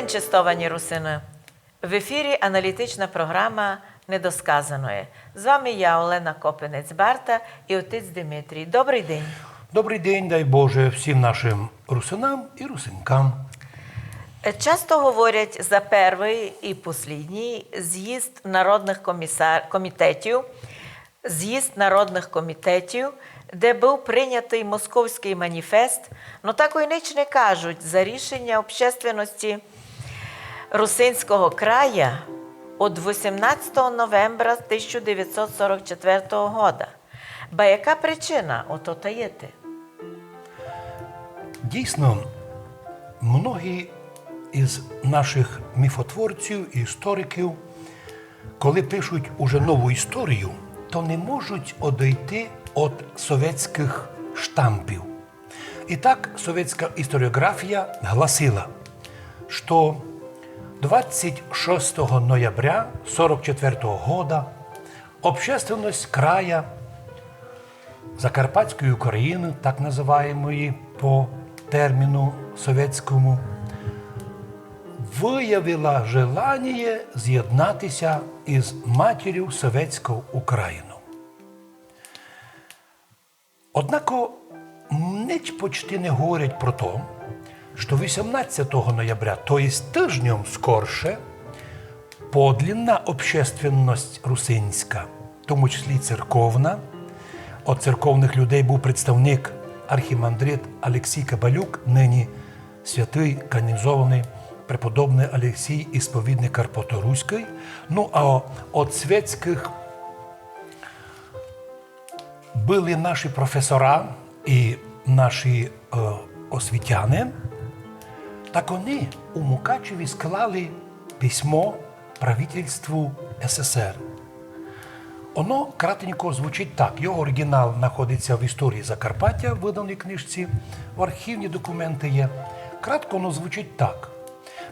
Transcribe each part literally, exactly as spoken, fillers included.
Честовані русины! В ефірі аналітична програма «Недосказаноє». З вами я, Олена Копинець-Барта, і отець Димитрій. Добрый день. Добрый день, дай Боже, всім нашым русинам і русинкам. Часто говорять за первый і послідній з'їзд народных комісар-, комітетів, з'їзд народных комітетів, де быв прийнятый московськый маніфест, но так й нич не кажуть за рішеня общественности русинського края од вісімнадцятого новембра тисяча девятсот сорок четвертого года. Ба яка причина ото таїти? Дійсно, многі із наших міфотворців і істориків, коли пишуть уже нову історію, то не можуть одойти від совєтських штампів. І так совєтська історіографія гласила, що двадцять шостого ноября сорок четвертого года общественность края Закарпатської України, так называємої по терміну совєтському, виявила желаніє з'єднатися із матір'ю Совєтською Україною. Однако нич почти не говорять про то, што вісімнадцятого ноября, то єсть тыжньом скорше, подлинна общественность русинська, в тому числі церковна, од церковных людей быв представник архімандрит Алексій Кабалюк, нині святый канонізованый преподобный Алексій Ісповідник Карпаторуськый, ну а од світськых были наші професора і наші, е, освітяни, так они у Мукачеві склали письмо правительству С С Р. Оно кратенько звучить так. Його оригінал знаходиться в «Історії Закарпаття», выданій книжці, в архівні документы є. Кратко оно звучить так.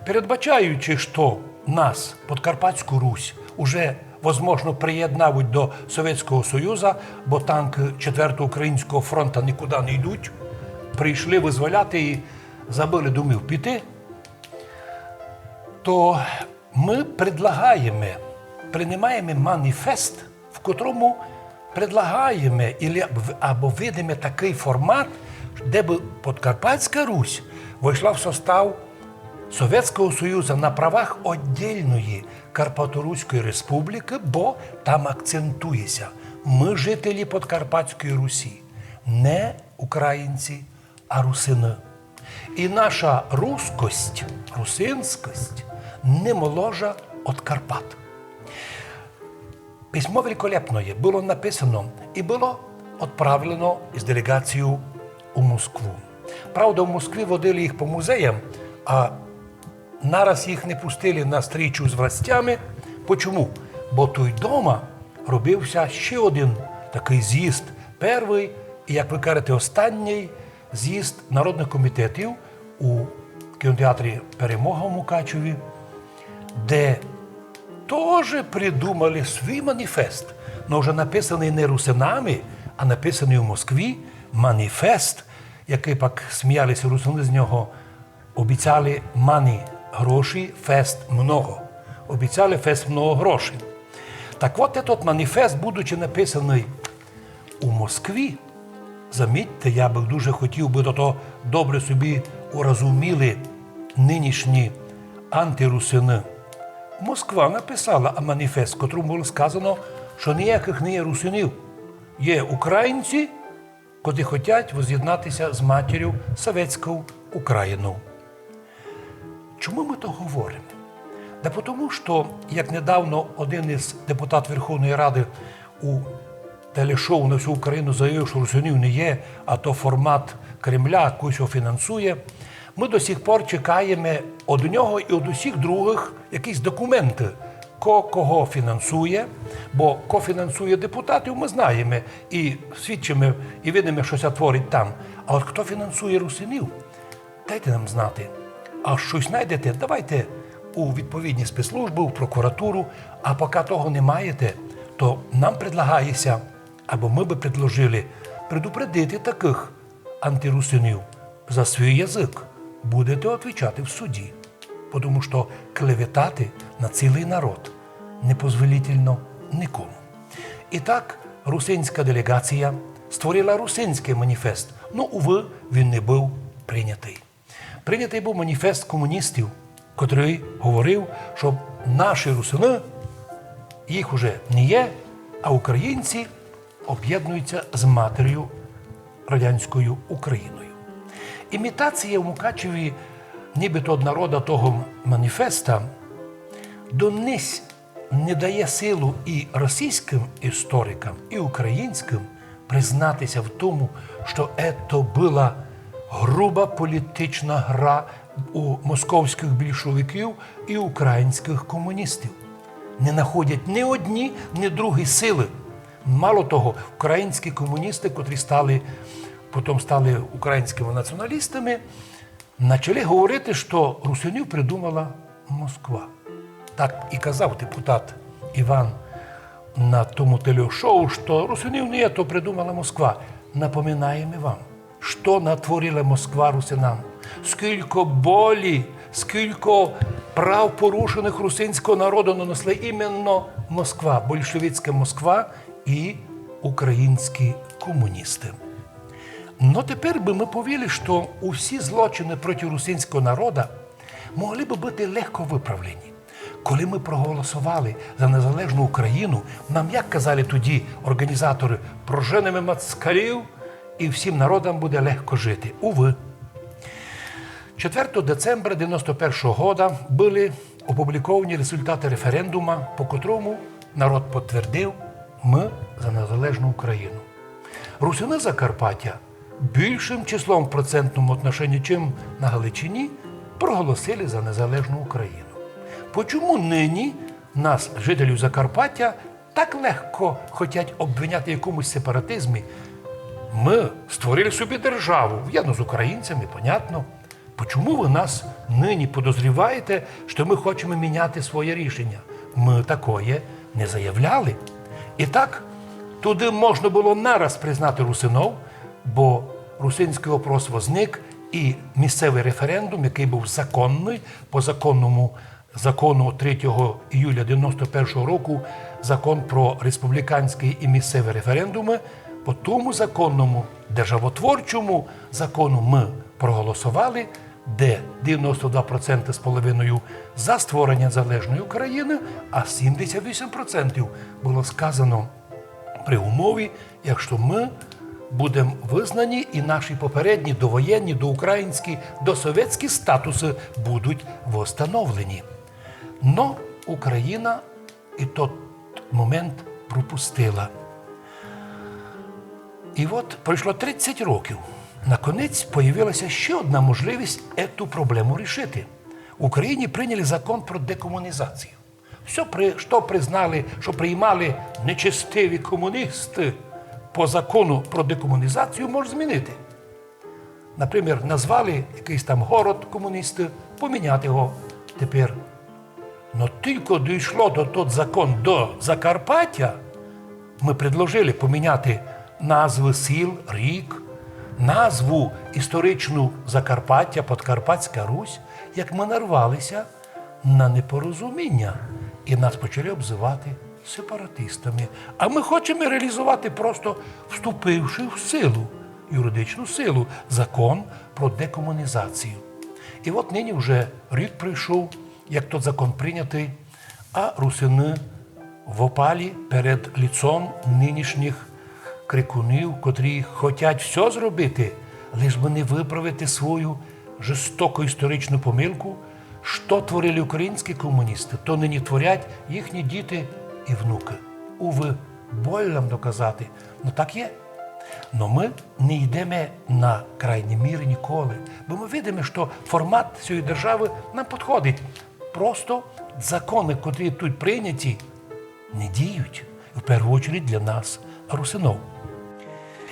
Передбачаючи, што нас, Подкарпатську Русь, уже, возможно, приєднавуть до Совєтського Союза, бо танкы Четвертого Українського фронта нікуды не йдуть, прийшли вызволяти і забыли, думав, піти, то мы предлагаєме, принимаєме маніфест, в котрому предлагаєме ілі аб-, або видиме такый формат, де бы Подкарпатська Русь войшла в состав Совєтського Союза на правах оддільної Карпаторуської республікы, бо там акцентує ся: мы жителі Подкарпатської Русі, не українці, а русины. І наша рускость, русинськость не молодша од Карпат. Письмо великолепноє было написано і было отправлено із делеґацією у Москву. Правда, в Москві водили їх по музеям, а нараз їх не пустили на стрічу з властями. Почому? Бо туй дома робив ся ще один такый з'їзд, первый і, як вы кажете, останній з'їзд народных комітетів у кінотеатрі «Перемога» у Мукачеві, де тоже придумали свій маніфест, но вже написаный не русинами, а написаный у Москві маніфест, якый пак сміяли ся русины з нього, обіцяли мані гроші, фест много. Обіцяли фест много грошей. Так от, этот маніфест, будучи написаный у Москві, замітьте, я бы дуже хотів, бы то добре собі урозуміли нынішні антирусины. Москва написала маніфест, в котрому было сказано, што ніякых не є русинів. Є українці, котрі хотять воз'єднати ся з матір'ю Совєтською Україною. Чому мы то говориме? Да потому, што, як недавно один із депутат Верховної Ради у телешоу на всю Україну заявив, што русинів не є, а то формат Кремля, якыйсь його фінансує, мы до сих пор чекаєме од нього і од усіх другых якісь документы, ко кого фінансує, бо ко фінансує депутатів, мы знаєме і свідчиме, і видиме, што ся творить там. А от хто фінансує русинів, дайте нам знати. А штось найдете, давайте у відповідні спецслужбы, у прокуратуру, а пока того не маєте, то нам предлагає ся, або мы бы предложили, предупредити такых антирусинів: за свій язык будете отвічати в суді. Потому што клеветати на цілый народ не позволительно никому. І так русинська делеґація створила русинськый маніфест. Но, увы, він не быв принятый. Принятый быв маніфест комуністів, котрый говорив, што наші русины, їх уже не є, а українці обєднуються з матерію радянською Україною. Імітація в Мукачеві нібито од народа того маніфеста донесь не дає силу і російськым історикам, і українськым признати ся в тому, што ето была груба політична гра у московськых більшовиків і українськых комуністів. Не находять ні одні, ні другі силы. Мало того, українські комуністы, котрі стали, потім стали українськыми націоналістами, почали говорити, што русинів придумала Москва. Так і казав депутат Іван на тому телешоу, што русинів не є, то придумала Москва. Напоминаєме вам, што натворила Москва русинам. Скілько болі, скілько прав порушеных русинського народу нанесли іменно Москва, большевицька Москва і українські комуністы. Но тепер бы мы повіли, што усі злочины проти русинського народа могли бы быти легко выправлені. Коли мы проголосовали за незалежну Україну, нам, як казали тоді орґанізаторы, проженеме москалів і всім народам буде легко жити. Увы. Четвертого децембра девяносто першого года были опубліковані результаты референдума, по котрому народ потвердив: мы за незалежну Україну. Русины Закарпаття більшым числом в процентному отношенні, чим на Галичині, проголосили за незалежну Україну. Почому нині нас, жителів Закарпаття, так легко хотять обвиняти в якомусь сепаратизмі? Мы створили собі державу, вєдно з українцями, понятно. Почому вы нас нині подозріваєте, што мы хочеме міняти своє рішеня? Мы такоє не заявляли. І так, туды можна было нараз признати русинов, бо русинськый опрос возник, і місцевый референдум, якый быв законный, по законному закону третього іюля девяносто першого року, закон про республіканські і місцеві референдумы, по тому законному державотворчому закону мы проголосовали, де девяносто два проценты з половиною за створення незалежної України, а сімдесят вісім процентів было сказано при умові, якщо мы будем визнані і наші попередні довоєнні, доукраїнські, досовєтські статусы будуть восстановлені. Но Україна і тот момент пропустила. І от пройшло тридцять років. Наконець появилася ще одна можливість ету проблему рішити. В Україні прийняли закон про декомунізацію. Всьо, при, што признали, што приймали нечестиві комуністы по закону про декомунізацію, мож змінити. Например, назвали якыйсь там город комуністы, поміняти го тепер. Но тілько дійшло до тот закон до Закарпаття, мы предложили поміняти назвы сіл, рік, назву історичну Закарпаття, Подкарпатська Русь, як мы нарвалися на непорозуміня, і нас почали обзывати сепаратистами. А мы хочеме реалізовати просто вступивши в силу, юридичну силу, закон про декомунізацію. І от нині вже рік пройшов, як тот закон прийнятый, а русины в опалі перед ліцом нинішніх крикунів, котрі хотять всьо зробити, лиш бы не выправити свою жорстоку історичну помилку, што творили українські комуністы, то нині творять їхні діти і внукы. Увы, боль нам доказати, но так є. Но мы не йдеме на крайні міры ніколи, бо мы видиме, што формат сьої державы нам подходить. Просто законы, котрі тут прийняті, не діють, в перву очередь для нас, русинов.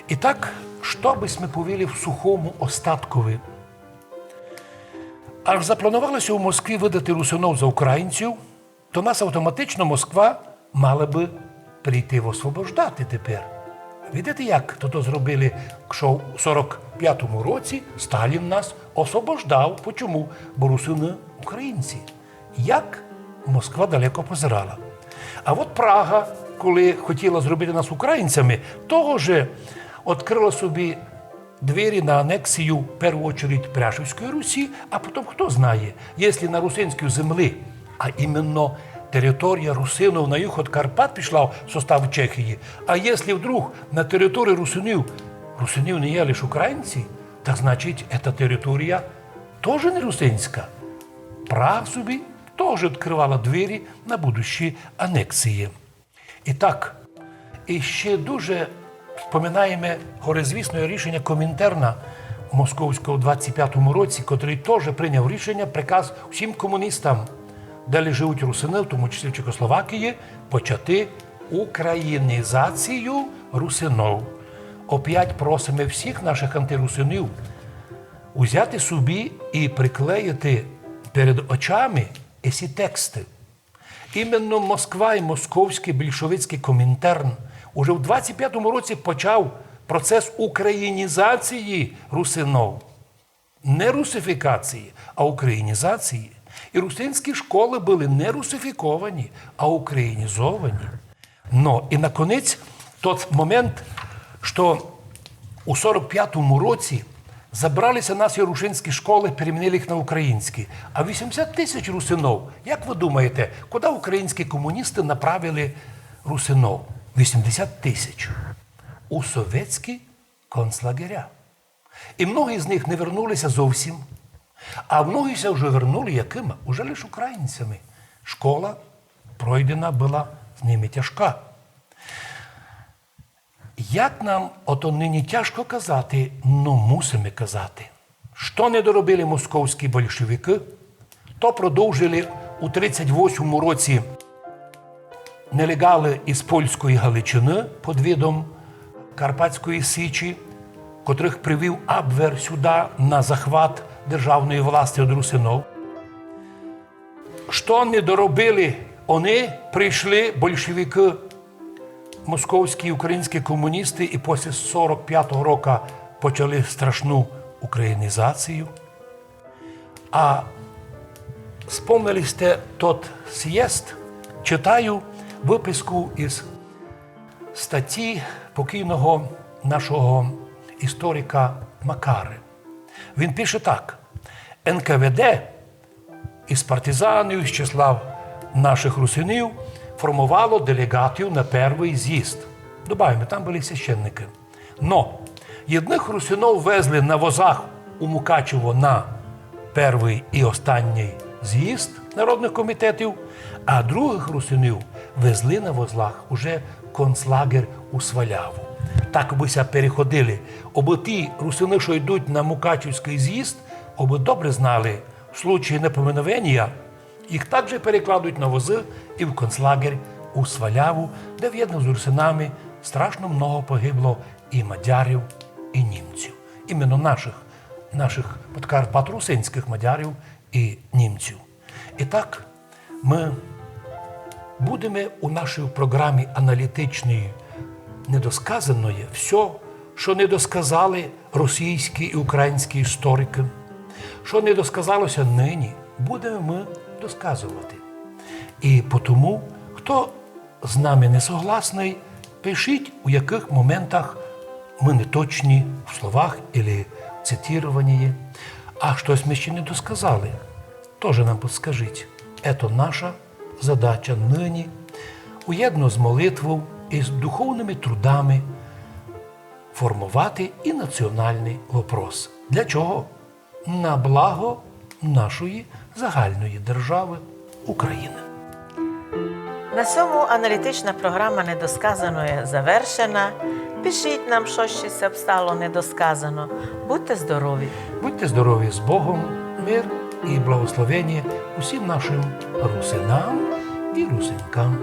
І так, што бы сьме повіли в сухому остаткови? Аж запланувалося у Москві выдати русинов за українців, то нас автоматично Москва мала бы прийти освобождати тепер. Видите, як то, то зробили, што в сорок пятому році Сталін нас освобождав. Почому? Бо русины українці. Як Москва далеко позирала. А от Прага, коли хотіла зробити нас українцями, того же відкрила собі двері на анексію, в першу очередь, Пряшівської Русі, а потім, хто знає, якщо на русинській землі, а іменно територія русинів на юг від Карпат пішла в состав Чехії, а якщо вдруг на території русинів, русинів не є лише українці, так значить, ця територія теж не русинська. Прага собі теж відкривала двері на будущі анексії. І так, і ще дуже вспоминаємо горизвісне рішення Комінтерна московського в двадцять п'ятому році, котрий теж прийняв рішення, приказ всім комуністам, де живуть русины, в тому числі в Чехословакії, почати українізацію русинов. Опять просимо всіх наших антирусинів узяти собі і приклеїти перед очами ці тексти. Іменно Москва і московський більшовицький Комінтерн уже в двадцять п'ятому році почав процес українізації русинов. Не русифікації, а українізації. І русинські школи були не русифіковані, а українізовані. Но, і наконець тот момент, що у сорок п'ятому році забралися наші рушинські школи, перемінили їх на українські. А вісімдесят тисяч русинов, як ви думаєте, куди українські комуністи направили русинов? Вісімдесят тисяч. У совєтські концлагеря. І многі з них не вернулися зовсім. А многі ся вже вернули якими? Уже лише українцями. Школа пройдена була з ними тяжка. Як нам ото нині тяжко казати, но мусимо казати. Што не доробили московські большевики, то продовжили у тридцять восьмому році нелегалы із польської Галичины під видом Карпатської Січі, котрых привів Абвер сюда на захват державної власти од русинов. Што не доробили они, прийшли большевики, московські і українські комуністи, і після сорок пятого рока почали страшну українізацію. А спомнили сте тот сєзд, читаю выписку із статті покійного нашого історика Макары. Він пише так: Н К В Д із партизанів, з числа наших русинів, формовало делегатів на першый з'їзд. Добавимо, там были священники. Но єдных русинов везли на возах у Мукачево на першый і останній з'їзд народных комітетів, а другых русинів везли на возлах уже в концлагерь у Сваляву. Так бы ся переходили, обы ті русины, што йдуть на Мукачевськый з'їзд, обы добре знали, в случаї неповиновенія їх также перекладуть на возы і в концлагерь у Сваляву, де вєдно з русинами страшно много погибло і мадярів, і німців. Іменно нашых, нашых подкарпаторусинськых мадярів і німців. І так, мы будеме у нашій програмі аналітичній недосказаноє всьо, што не досказали російські і українські історикы, што не досказало ся нині, будеме мы досказовати. І потому, хто з нами не согласный, пишіть, у якых моментах мы неточні в словах или цитіровані. А штось мы ще не досказали, тоже нам подскажіть. Ето наша задача нині, уєдно з молитвов і з духовными трудами, формовати і націоналный вопрос. Для чого? На благо нашої загальної державы Україна. На сьому аналітична програма недосказаноє завершена. Пишіть нам, што ще ся обстало недосказано. Будьте здорові! Будьте здорові, з Богом, мир і благословення усім нашым русинам і русинкам.